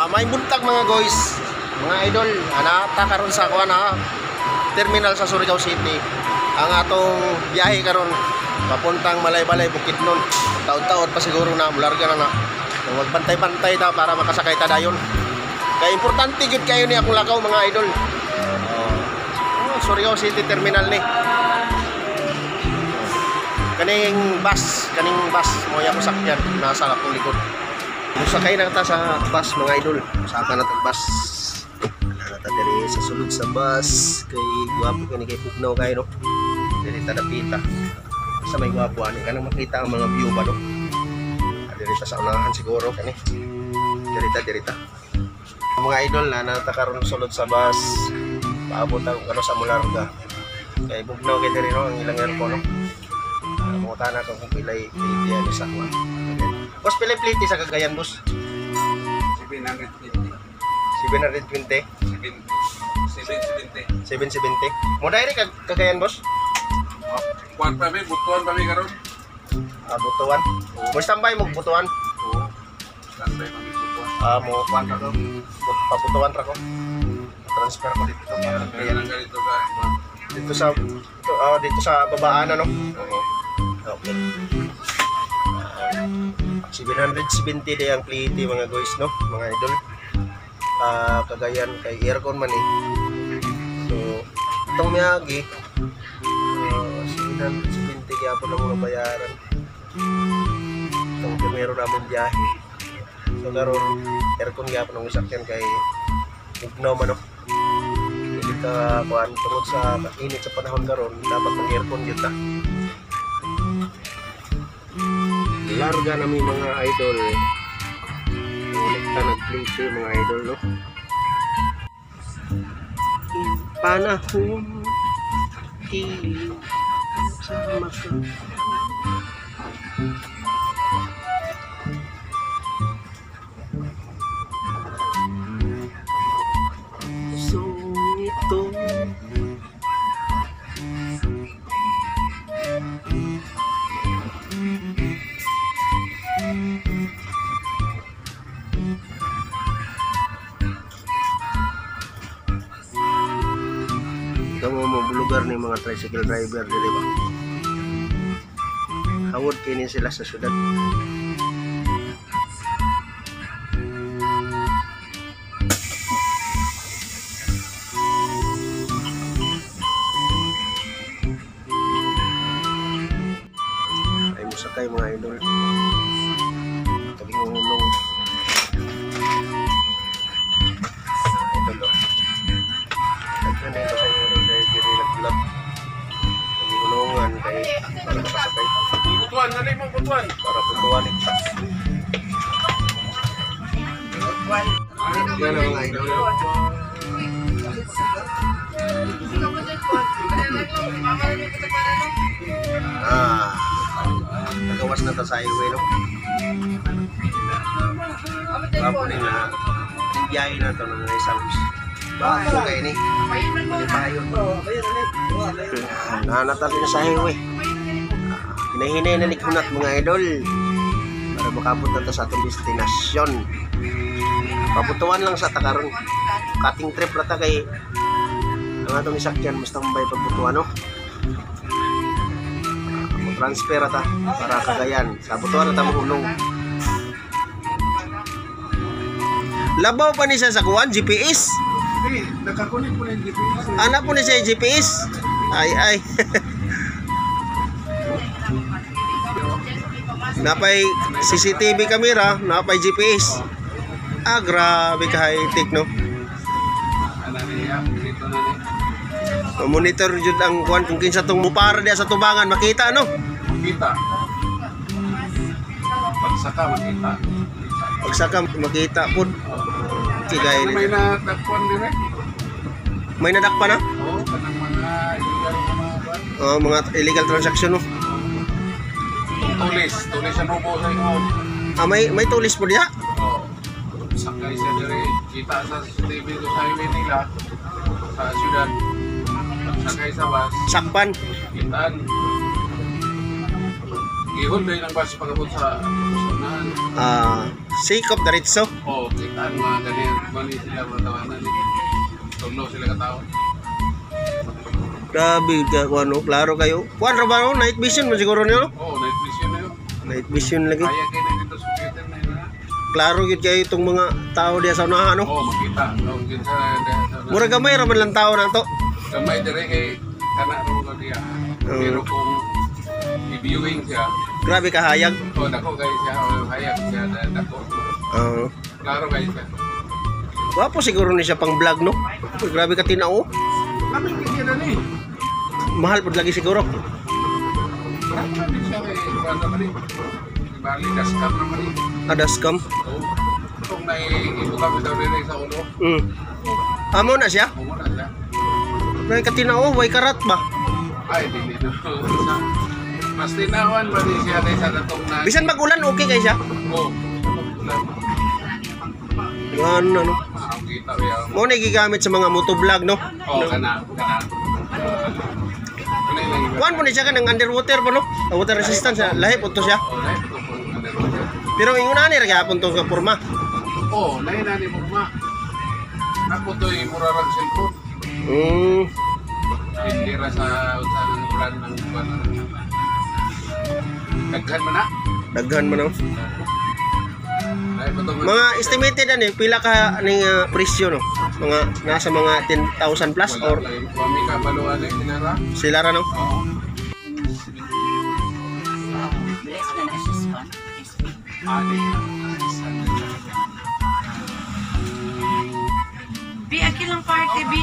May buntag mga guys, mga idol, anata karon sa kuan ha, terminal sa Surigao City. Ang atong biyahe karon papuntang Malaybalay, Bukidnon. Taod-taod pa siguro na mularga na na. Magbantay-bantay ta para makasakay ta dayon. Kay importante gyud kayo ni akong lakaw mga idol. Oh, Surigao City Terminal ni. Kaning bus mo ako sakyan nasa akong likod. Musakay na ta sa bus mga idol. Saka na tag bus. Ana ta diri sa sulod sa bus kay gwapo kani kay pugnaw kay no. Diri ta dapita. Sa may gwapo ani kanang makita ang mga view ba no. Diri ta sa unahan siguro kani. Diri ta diri ta. Mga idol na nata karon sulod sa bus. Paabot ako kano sa Mularga. Kay bugnaw kay diri no ang ilang aircon no. Mangutan na kung pilay plate yan sa kuwan. Boss, pilay plate sa Cagayan, boss? 720. 720? 770. 770? Mo direct Cagayan, boss? Kuwan pa mi, butuan pa mi karon. Ah, butuan. Mo standby mo butuan? Oo. Standby pa mi butuan. Ah, mo kuwan ra ko. Pabutuan ra ko. Transfer ko dito para Kaya lang ganito ka. dito sa dito sa babaan ano? Oo. Okay. 770 day ang plate mga guys no, mga idol. Cagayan kay aircon man eh. So itong miyagi 770 gyapon ang mga bayaran. Itong primero namong biyahe. So karon aircon gyapon ang sakyan kay bugnaw man no. Dili ka kuan tungod sa init sa panahon karon dapat mag-aircon gyud ta. Larga na mi mga idol. Ulit ta nag-plate mga idol no. Panahon tili sama ka. So ito lugar ni mga tricycle driver dili ba? Hawod kini sila sa syudad. Ay musakay mga idol. Taging-unong. Idol oh. Daghan na ito kayo nag-vlog. Nag-ulungan kay para makasakay. Butuan, dali mo butuan. Para butuan eh. Yan ang mga idol. Ah, nagawas na ta sa highway no. Bapo nila biyahe na to ng mga isang bago kayo ni. Nanatali na sa highway. Hinahinay na nikunat mga idol para makabot na ta sa atong destinasyon. Pabutuan lang sa takaron. Cutting trip ra ta kay ang atong isakyan mas tambay pagbutuan no. Mo transfer ra ta para Cagayan. Sa butuan ra ta mohulong. Labaw pa ni siya sa kuan GPS. Eh, nakakunik po na yung GPS. Anak po ni siya GPS. Ay ay. Napay CCTV camera, napay GPS. Ah, grabe ka high-tech no. Monitor jud ang kuan kung kinsa tong mupara diya sa tubangan makita no. Makita. Pagsaka makita. Pagsaka makita pud. Kigay May nadakpan dire. May nadakpan na? Oo, kanang mga illegal na mga kuan. Oh, mga illegal transaction no. Tulis, tulis ang rubo sa ingon. Ah, may tulis po diha. Oo. Sakay siya dire, kita sa CCTV do sa highway nila sa syudad. Sakay sa bus, Sakpan. kitaan. Gihon dahil ang bus pagabot sa unahan. Ah, Sikop diretso. Oh, kita ang mga ganyan. Mani sila mga tawanan eh. Tulo sila katao. Grabe ka kuan no, klaro kayo. Kuan ra ba no? Night vision man siguro niyo no? Oh, night vision na yun. Night vision lagi. Kaya kayo na dito sa computer na yun. Ha? Klaro gyud kayo itong mga tao diya sa unahan no. Oh, makita. Oh, kinsa na. Mura gamay ra man lang tao nato. Gamay dire kay kana ro ka diya. Pero kung i-viewing siya, Grabe kahayag. oh, dako kayo siya, oh, hayag siya, dako. Oo. Klaro kayo siya. Gwapo siguro ni siya pang vlog no. Uy, grabe ka tinao. Kami kaya na ni. Mahal pud lagi siguro. Klaro na din siya kay kuan naman eh. Bali, dashcam naman eh. Ada scam. Oh, kung naiibutang bitaw nila sa ulo, Amo na siya. oh, na siya. Grabe ka tinao, way karat ba? Ay, dili na. Mas tinawan ba din siya kaysa katong na. Bisan magulan okay kay siya. Oh, magulan. Ano no. Ah, kita ya. Mo na gigamit sa mga motovlog no. Oh, kana, kana. Kana lang iba. Kuan po ni siya kanang underwater po no. Water resistance siya. Lahi po to siya. Oh, lahi po po underwater. Pero ingon ani ra gyapon to nga porma. Oh, lahi na ni porma. Ako to'y murarang cellphone. Hindi ra sa unsa ng brand ng kuan. Daghan man na. Daghan man no. Lahi po to. Mga estimated ani pila ka ning presyo no? Mga nasa mga 10,000 plus or Wala lang. Wami ka baluan eh, sinara. sila ra no. Oo. Bless na na siya sa SP. Adi. B, akilang party, B.